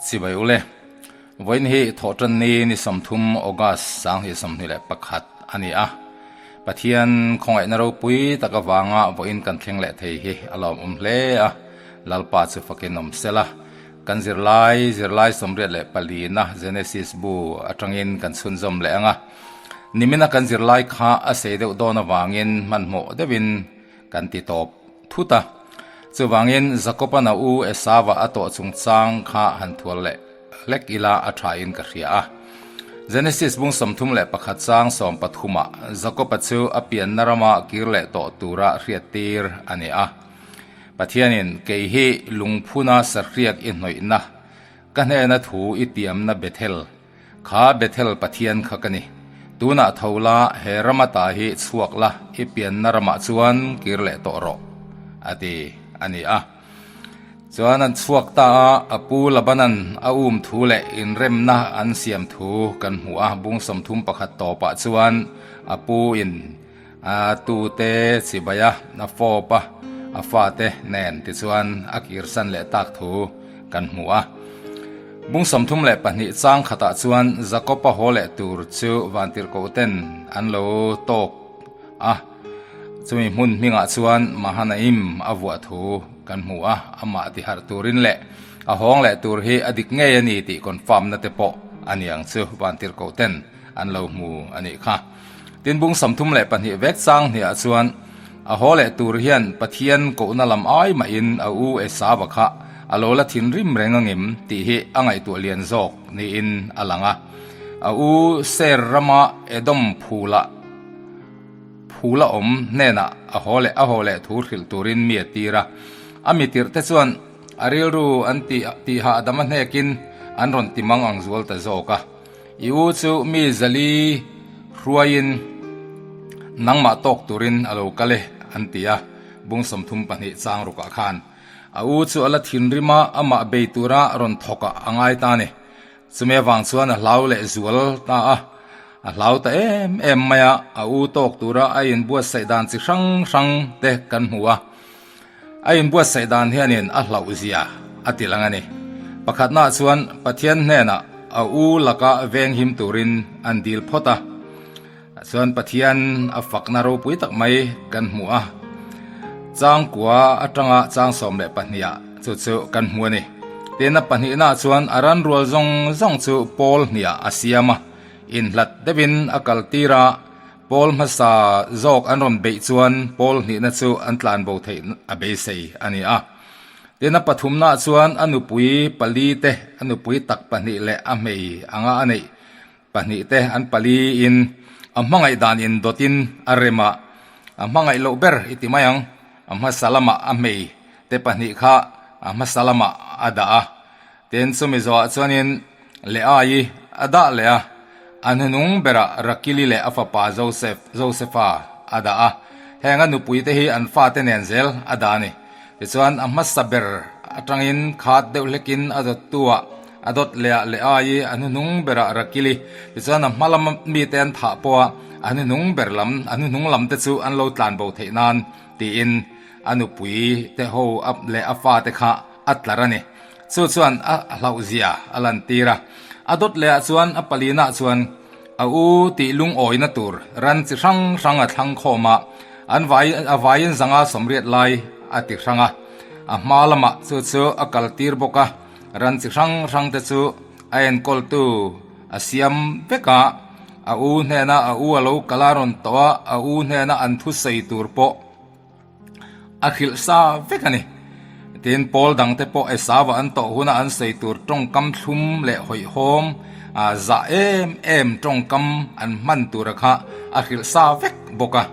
Chibai ule. Vawiin hi Thawhtanni ni 30 August 2021 a ni a. Pathian khawngaihna ropui tak avanga vawiin kan thleng leh thei hi a lawmawm hle a, Lalpa chu fakin awm sela. Kan zirlai, zirlai 84 na Genesis bu atangin kan chhunzawm leh ang a. Nimina kan zirlai kha a sei deuh dawn avangin hmanhmawh deuhin kan ti tawp thut a. Chuvangin Jakob-a na u Esava a tawh chungchang kha han thual leh hlek ila a thain ka hria a. Genesis bung 31 chang 13 ah Jakob-a chu a pianna rama kir leh tawh tura hriattir a ni a. Pathianin kei hi lungphuna sahriak i hnawihna, ka hnena thu i tiamna Bethel, Kha Bethel Pathian kha ka ni. Tunah tho la, he rama ta hi chhuak la, i pianna ramah chuan kir leh tawh rawh, a ti a ni a. Chuan an chhuak ta a, a pu Labanan a um thu leh inremna an siam thu kan hmu a, bung 31 tawpah chuan a pu in a tute chibai a, a fawp a, a fate nen tichuan a kirsan leh tak thu kan hmu a. Bung 32 chang khatah chuan Jakob-a haw leh tur chu vantirhkoh ten an lo tawk a, chumi hmun hmingah chuan Mahanaim a vuah thu kan hmu a, amah tiharh turin leh a hawng leh tur hi a dik ngei a ni tih confirm na te pawh a ni ang chu vantirhkoh ten an lo hmu a nih kha. Tin bung 32 vek chang hniah chuan a haw leh tur hian Pathian kohna lam ai mahin a u Esava kha a lo la thinrim reng angem tih hi a ngaihtuah lian zawk niin a lang a. A u Seir rama Edom phula phula awm hnenah a haw leh a haw leh thu hrilh turin mi a tir a. A mi tirh te chuan a rilru an tih tihhahdam a hnekin an rawn ti mang ang zual ta zawk a. I u chu mi zali hruaiin nangmah tawk turin a lo kal e, an ti a, bung 32 chang rukah khan. A u chu a la thinrim a, amah bei tura rawn thawk ah a ngai ta a ni. Chumi avang chuan a hlau leh zual ta a, a hlau ta em em mai a, a u tawk tura a inbuatsaih dan chi hrang hrang te kan hmu a. A inbuatsaih dan hianin a hlauh zia a ti lang a ni. Pakhatnaah chuan Pathian hnenah a u laka venghim turin an dil phawt a. Chuan Pathian a fakna ropui tak mai kan hmu a. Changkua atanga chang 12 ah chu chu kan hmu a ni. Tin a pahnihnaah chuan a ran rual zawng zawng chu pawl hniah a siam a, inhlat deuhin a kaltir a. Pawl hmasa zawk an rawn beih chuan pawl hnihna chu an tlan bo theih a beisei a ni a. Tin a pathumnaah chuan a nupui pali te, a nupui tak pahnih leh a hmei anga a neih pahnih te an pali in a hmangaih dan in dawtin a rem a, a hmangaih loh ber i ti mai ang, a hmasa lamah a hmei te pahnih kha a hmasa lamah a dah a. Tin chumi zawhah chuanin Leaii a dah leh a, a hnunung berah Rakili leh a fapa Joseph, Josefa, a dah a. Heng a nupuite hi an fate nen zel a dah a ni. Tichuan a hmasa ber atangin khat deuh hlekin a dawttuah a dawt leh a Leaii, a hnuhnung berah Rakili. Tichuan a hma lam mite an thah pawha a hnuhnung ber lam, a hnuhnung lamte chu an lo tlan bo theih nan tiin a nupui te ho leh a fate kha a tlar a ni. Chu chuan a hlauhzia a lantir a. A dawt lehah chuan a palinah chuan a u tih lungawina tur ran chi hrang hrang a thlang khawm a, an vai a vaiin zanga sawmriat lai a ti hrang a. A hma lamah chu chu a kaltir bawk a, ran chi hrang hrang te chu a enkawltu a siam vek a, a u hnena a u a lo kal a rawn tawh a, a u hnena an thusawi tur pawh A hrilh sa vek a ni. Tin, pawl dangte pawh Esauva an tawh huna an sawi tur tawngkam thlum leh hawihhawm zah em em tawngkam an hman tura kha a hrilh sa vek bawk a.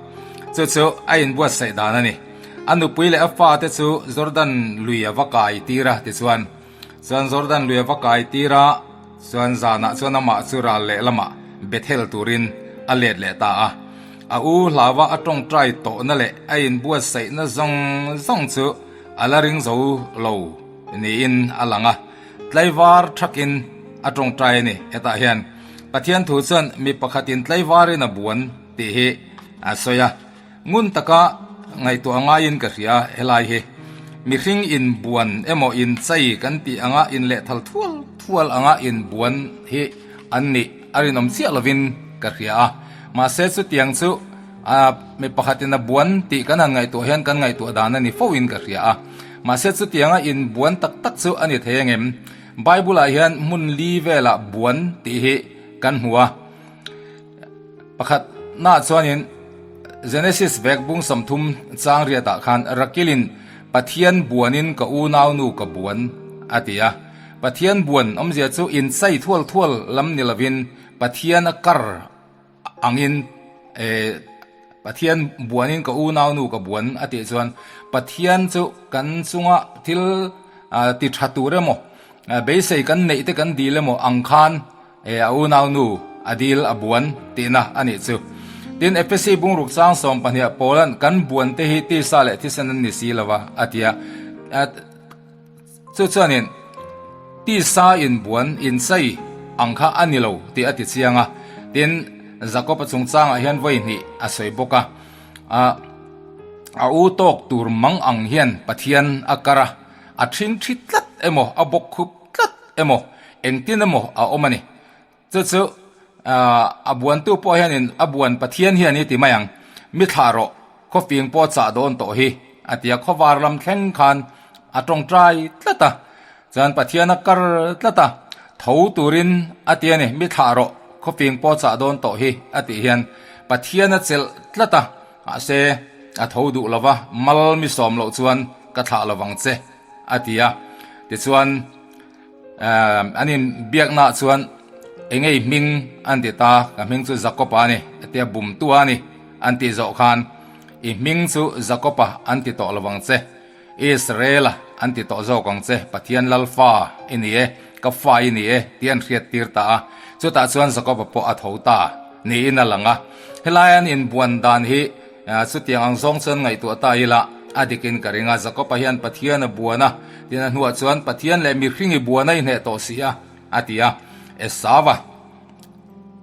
Chu chu a inbuatsaih dan a ni. A nupui leh a fate chu Jordan lui a va kai tir a, tichuan, chuan Jordan lui a va kai tir a, Chuan zanah chuan amah chu ral lehlamah Bethel turin a let leh ta a. A u hlauva a tawngtai tawhna leh a inbuatsaihna zawng zawng chu a la ring zo lo niin a lang a. Tlaivar thakin a tawngtai a ni. Hetah hian Pathian thu chuan mi pakhatin tlaivarin a buan tih hi a sawi a. Ngun taka ngaihtuah ngaiin ka hria helai hi. Mihring inbuan emaw inchei kan tih anga inlehthal thual thual anga inbuan hi an nih a rinawm chiah lovin ka hria a. Mahse chutiang chu mi pakhatin a buan tih kan han ngaihtuah hian kan ngaihtuah dan a ni fo in ka hria a. Mahse chutianga inbuan tak tak chu a ni thei angem? Bible ah hian hmun li velah buan tih hi kan hmu a. Pakhat naah chuanin Genesis vek bung 30 chang riatah khan Rakilin Pathian buanin ka unaunu ka buan a ti a. Pathian buan awmzia chu inchai thual thual lam ni lovin Pathian a kar angin Pathian buanin ka unaunu ka buan a tih chuan Pathian chu kan chunga thil ti tha tur emaw beisei kan neih te kan dil emaw ang khan a unaunu a dil a buan tihna a nih chu. Tin, Ephesi bungruk chang 12 Paula'n kan buan te hi tisa leh thisen an ni si lova a ti a. Chu chuanin tisa inbuan inchei ang kha a ni lo tih a ti chiang a. Tin, Jakob-a chungchangah hian vawi hnih a sawi bawk a, a u tawk tur mang ang hian Pathian a kar a, a ṭhingṭhi tlat emaw, a bawk khup tlat emaw, engtin emaw a awm a ni. Chu chu a buantu pawh hianin a buan Pathian hian i ti mai ang, mi thlah rawh, khawfing pawh chah dawn tawh hi a ti a, khawvar lam thleng khan a tawngtai tlat a, chuan Pathian a kar tlat a, tho turin a ti a ni, mi thlah rawh, khawfing pawh chah dawn tawh hi a tih hian Pathian a chelh tlat a, mahse a tho duh lova, mal mi sawm loh chuan ka thlah lovang che a ti a, tichuan. An inbiaknaah chuan eng nge i hming an ti ta, ka hming chu Jakopa a ni, a tia bumtu a ni an tih zawh khan i hming chu Jakopa an ti tawh lovang che, Israela an ti tawh zawk ang che, Pathian Lalfa i ni e, ka fa i ni e tih an hriat tir ta a, chutah chuan Jakopa pawh a tho ta niin a lang a. Helai an inbuan dan hi Chutiang ang zawng chuan ngaihtuah ta ila, a dikin ka ring a, Jakob-a hian Pathian a buan a, tin a hnuah chuan Pathian leh mihring i buan a i hneh tawh si a, a ti a. Esau-a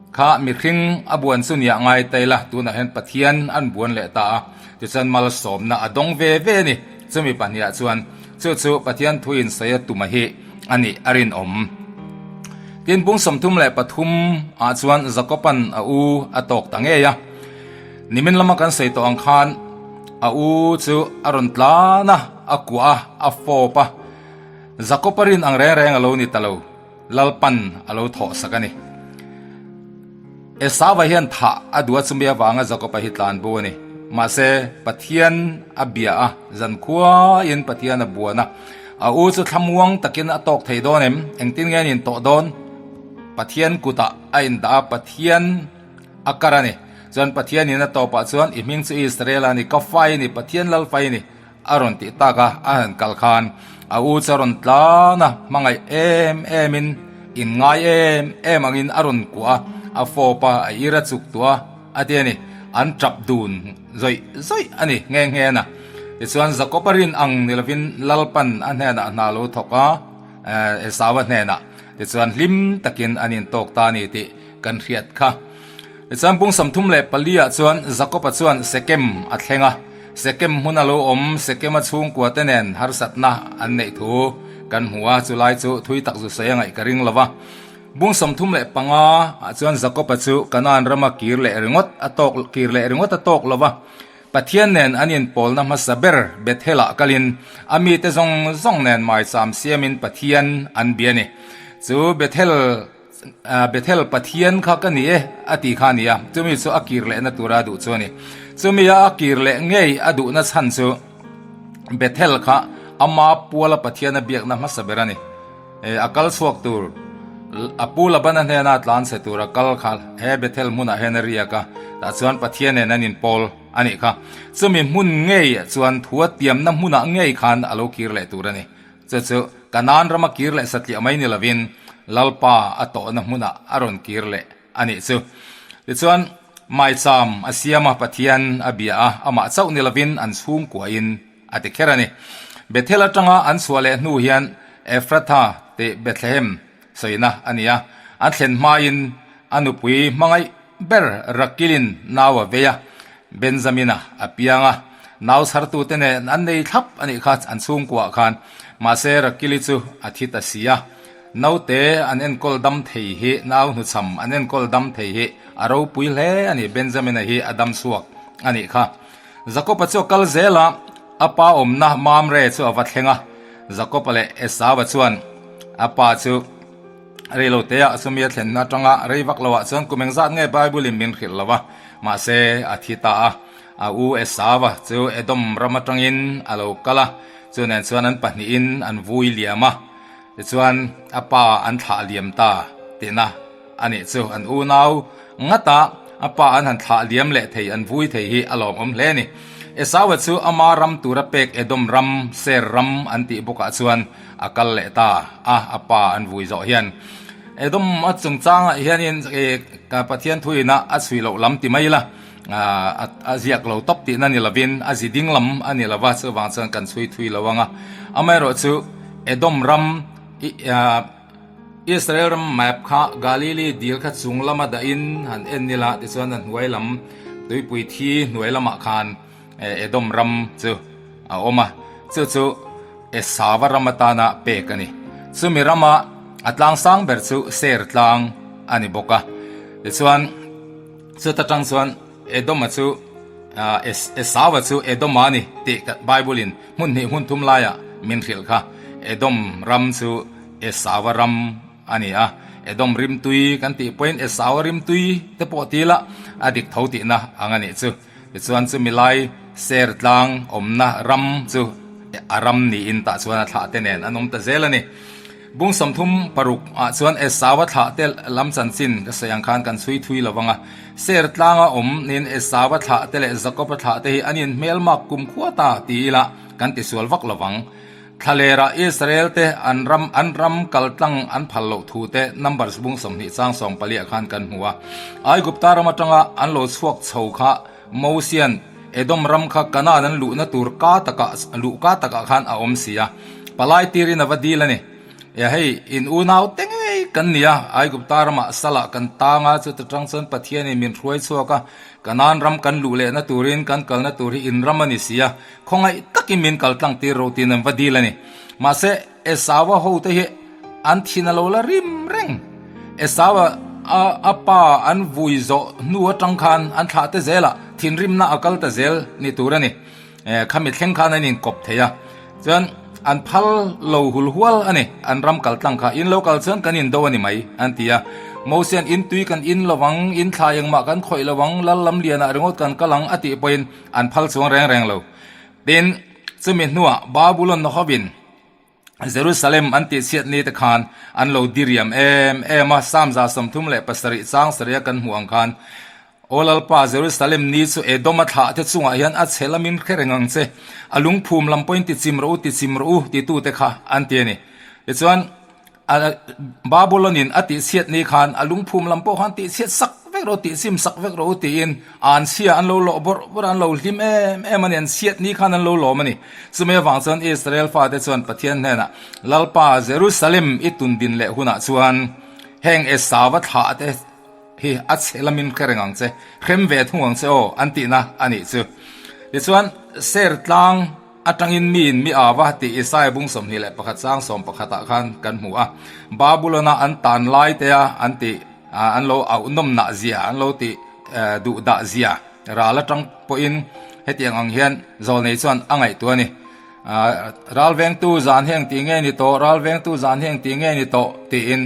kha mihring a buan chu nia ngai ta ila, tunah hian Pathian an buan leh ta a, tichuan malsawmna a dawng ve ve a ni. Chumi pahniha chuan chu chu Pathian thu insawi a tuma hi a nih a rinawm. Tin, bung 33 ah chuan Jakob-a'n a u a tawk ta ngei a. Nimin lama kan sawi tawh ang khan a u chu a rawn tlan a, a kuah a, a fawp a. Jakob-a rin ang reng reng a lo ni ta lo, Lalpan a lo thawh sak a ni. Esau-a hian thah a duh a chumi avanga Jakob-a hi tlan bo a ni. Mahse, Pathian a bia a, zankhuaiin Pathian a buan a. A u chu thlamuang takin a tawk thei dawn em? Engtin nge a nin tawh dawn? Pathian kutah a indah a, Pathian. A kar a ni. Chuan Pathianin a tawpah chuan, I hming chu Israel a ni, ka fai a ni, Pathian lal fai a ni, a rawn tih tak a, a han kal khan a u chu a rawn tlan a, hmangaih em emin, inngai em em angin a rawn kuah a, a fawp a, a ir a chuk tuah a, a ti a ni. An tap dun zawih zawih a ni nghe nghe a. Tichuan Jakob a rin ang ni lovin Lalpan a hnenah hna lo thawk a, Esau a hnenah. Tichuan hlim takin an intawk ta a ni tih Kan hriat kha. Tichuan bung 34 ah chuan Jakob-a chuan Sekem a thleng a. Sekem hmun a lo awm, Sekem-a chhungkua te nen harsatna an neih thu kan hmu a, chulai chu thui tak zu sawi a ngaih ka ring lo va. Bung 35 ah chuan Jakob-a chu Kanaan rama kir leh ringawt a tawk kir leh ringawt a tawk lo va. Pathian nen an inpawlna hmasa ber Bethel-ah kalin a mite zawng zawng nen maicham siamin Pathian an bia a ni. Chu Bethel Bethel Pathian kha ka ni e a ti kha a ni a, chumi chu a kir lehna tura a duh chu a ni. Chumi a a kir leh ngei a duhna chhan chu Bethel kha ama puala Pathian a biakna hmasa ber a ni. A kal chhuak tur a pu Labana hnena tlan chhe tur a kal kha he Bethel hmunah hian a riak a, tah chuan Pathian nen an inpawl a nih kha. Chumi hmun ngei chuan thu a tiamna hmunah ngei khan a lo kir leh tur a ni. Chu chu Kanaan rama kir leh satliah mai ni lovin Lalpa a tawhna hmunah a rawn kir leh a nih chu. Tichuan, maicham a siam a, Pathian a bia a, amah chauh ni lovin an chhungkuahin a ti kher a ni. Bethel atanga an chhuah leh hnu hian Ephratha tih Bethlehem sawina a ni a, an thlen hmain a nupui hmangaih ber Rakilin nau a vei a, Benjamina a piang a, nau chhartute nen an nei thlap a nih kha an chhungkuaah khan. Mahse Rakili chu a thi ta si a. Naute an enkawl dam thei hi, nau hnuchham an enkawl dam thei hi a ropui hle a ni, Benjamina hi a dam chhuak a nih kha. Jakoba chu a kal zel a, a pa awmna Mamre chu a va thleng a. Jakoba leh Esauva chuan a pa chu Reilo teah chumi a thlenna atanga rei vak loah chuan kum engzat nge Bible in min hrilh lo a, mahse a thi ta a. A u Esauva chu Edom ram atangin a lo kal a, chu nen chuan an pahnihin an vui liam a, tichuan a pa an thlah liam ta tihna a nih chu. An unau ngata a pa an han thlah liam leh thei, an vui thei hi a lawmawm hle a ni. Esauva chu ama ram tura pek Edom ram, Ser ram an tih bawkah chuan A kal leh ta a, a pa an vui zawh hian Edom a chungchangah hianin Pathian thuina a chhui loh lam ti mai ila, a ziak lo tawp tihna ni lovin a zi ding lam a ni lova, chuvang chuan kan chhui thui lo ang a. Amaherawh chu Edom ram Israel ram map kha Galili dil kha chung lama dahin han en ila tichuan a hnuai lam tuipui thi hnuai lamah khan Edom ram chu a awm a, chu chu Esava ram atana pek a ni. Chumi rama a tlang sang ber chu Seir tlang a ni bawk a. Tichuan, chuta tang chuan Edoma chu Esava chu Edoma a ni tih Bible-in hmun hnih hmun thum laiah min hrilh kha. Edom ram chu Esava ram a ni a. Edom rimtui kan tih pawhin Esava rimtui te pawh ti ila a dik tho tihna ang a nih chu. Tichuan chumi lai ser tlang awmna ram chu a ram niin tah chuan a thlah te nen an awm ta zel a ni. Bung 36 ah chuan Esau-a thlah te lam chanchin ka sawi ang khan kan chhui thui lo vang a. Ser tlanga awm niin Esau-a thlah te leh Jakob-a thlah te hi an inhmelmak kumkhua ta ti ila kan tisual vak lo vang. Thlalera Israel te an ram an ram kaltlang an phal loh thu te Numbers bung 20 chang 14 ah khan kan hmu a. Aigupta ram atanga an lo chhuak chho kha Mosian Edom ram kha Kanaan an luhna tur ka takah luh ka takah khan a awm si a. Palai tirin a va dil a ni. Ia hei in unau te ngei kan ni a, Aigupta ramah salah kan tang a, chuta tang chuan Pathianin min hruai chhuak a, Kanaan ram kan luh lehna turin kan kalna tur hi in ram a ni si a. Khawngaih takin min kal tlang tir ro tiin an va dil a ni. Mahse, Esaua hote hi an thin a lo la rim reng. Esaua a a pa an vui zawh hnu atang khan an thlah te zelah thinrimna a kal ta zel ni tur a ni. Khami thleng khan an inkawp thei a. Chuan an phal lo hul hual a ni. An ram kal tlang kha in lo kal chuan kan indo a ni mai an ti a. Mosian in tui kan in lo vang, in thla engmah kan khawih lo vang, lal lam lianah ringawt kan kal ang a tih pawhin An phal chuang reng reng lo. Tin, chumi hnuah Babulon hovin Jerusalem an tihchhiat ni te khan an lo diriam em em a, Psalm 37 chang sarih a kan hmuh ang khan, Aw Lalpa, Jerusalem ni chu Edom a thlah te chungah hian a chhe lamin hre reng ang che, a lungphum lam pawhin tichim rawh u, tichim rawh u, titute kha an ti a ni. Tichuan, Babulon-in a tihchhiat ni khan a lungphum lam pawh khan tihchhiat sak vek rawh, tihchim sak vek rawh u tiin an chhia an lo lawh bawrh bawrh a, an lo hlim em em a ni, an chhiat ni khan an lo lawm a ni. Chumi avang chuan Israel fate chuan Pathian hnenah, Lalpa, Jerusalem i tundin leh hunah chuan heng Esau-a thlah te hi a chhe lamin hre reng ang che, hrem ve thung ang che aw, an tihna a nih chu. Tichuan, ser tlang. Atangin miin mi au a tih Isaiah bung 21 chang 11 ah khan kan hmu a. Babulon-a an tan lai te a an tih an lo auh nawmnah zia, an lo tih duh dah zia ral atang pawhin hetiang ang hian zawlnei chuan a ngaihtuah a ni. Ral vengtu zan hi engti nge ni tawh, ral vengtu zan hi engti nge ni tawh tiin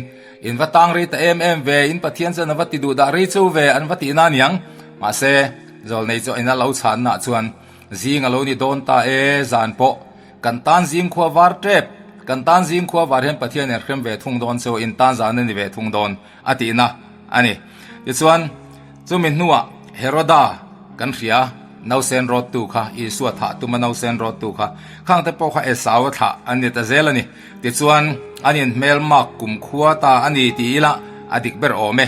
in va tang rei ta em em ve, in Pathian chuan a va ti duh dah rei chu ve an va tihna a niang. Mahse, zawlnei chu ina lo chhanna chuan Zing a lo ni dawn ta e, zan pawh kan tan zing khua var tep, kan tan zing khua var hian Pathian in hrem ve thung dawn chu in tan zan a ni ve thung dawn a tihna a ni. Tichuan, chumi hnuah Heroda kan hria, nausen rawttu kha, Isua thah tuma nausen rawttu kha, khangte pawh kha Esau a thlah an ni ta zel a ni. Tichuan, an inhmelmak kumkhua ta a ni ti ila a dik ber awm e.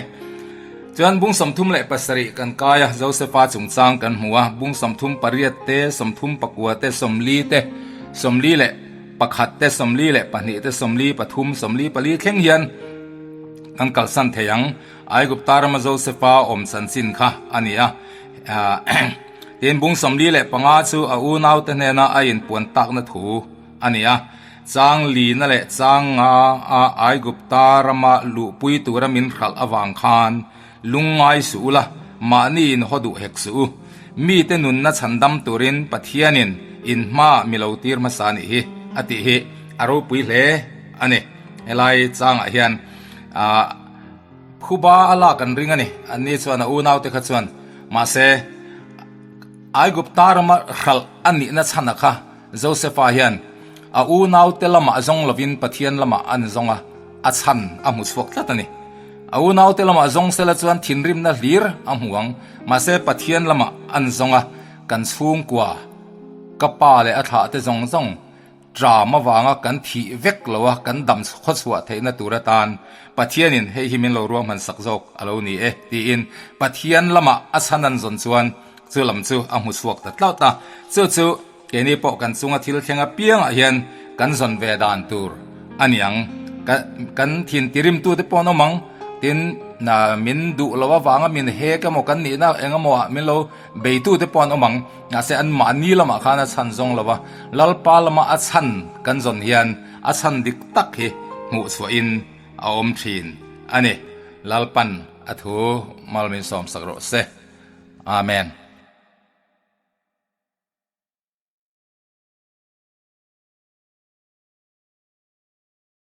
Chuan bung 37 kan kai a, Josefa chungchang kan hmu a, bung 38 te, 39 te, 40 te, 41 te, 42 te, 43, 44 thleng hian kan kalsan thei ang. Aigupta rama Josefa awm chanchin kha a ni a. Tin, bung 45 chu a unaute hnena a inpuan takna thu a ni a. Chang lina leh chang nga a Aigupta rama luhpui tura min hralh avang khan lungngai suh ula, mahni in haw duh hek suh u. Mite nunna chhandam turin Pathianin in hmaah mi lo tir hmasa nih hi a tih hi a ropui hle a ni. Helai changah hian ah phuba a lak an ring a ni. Anni chuan a unaute kha chuan mahse Aigupta rama hralh a nihna chhana kha Josefa hian a unaute lamah zawng lovin Pathian lamah an zawng a, a chhan a hmu chhuak tlat a ni. A unaute lamah zawng sela chuan thinrimna hlir a hmu ang, mahse Pathian lamah an zawng a, kan chhungkua, ka pa leh a thlahte zawng zawng ṭam avanga kan thih vek lo a, kan dam khawchhuah theihna tur atan Pathianin hei hi min lo ruahman sak zawk a lo ni e tiin Pathian lamah a chhan an zawn chuan chu lam chu a hmu chhuak ta tlat a, chu chu Keini pawh kan chunga thil thleng apiangah hian kan zawn ve dan tur a ni ang. Kan thin tirimtute pawh an awm ang. Tin, min duh lo avanga min hek emaw kan nihna eng emaw ah min lo beitute pawh an awm ang. Mahse anmahni lamah khan a chhan zawng lo va, Lalpa lama a chhan kan zawn hian a chhan dik tak hi hmuh chhuahin a awm thin a ni. Lalpan a thu mal min sawmsak rawh se. Amen.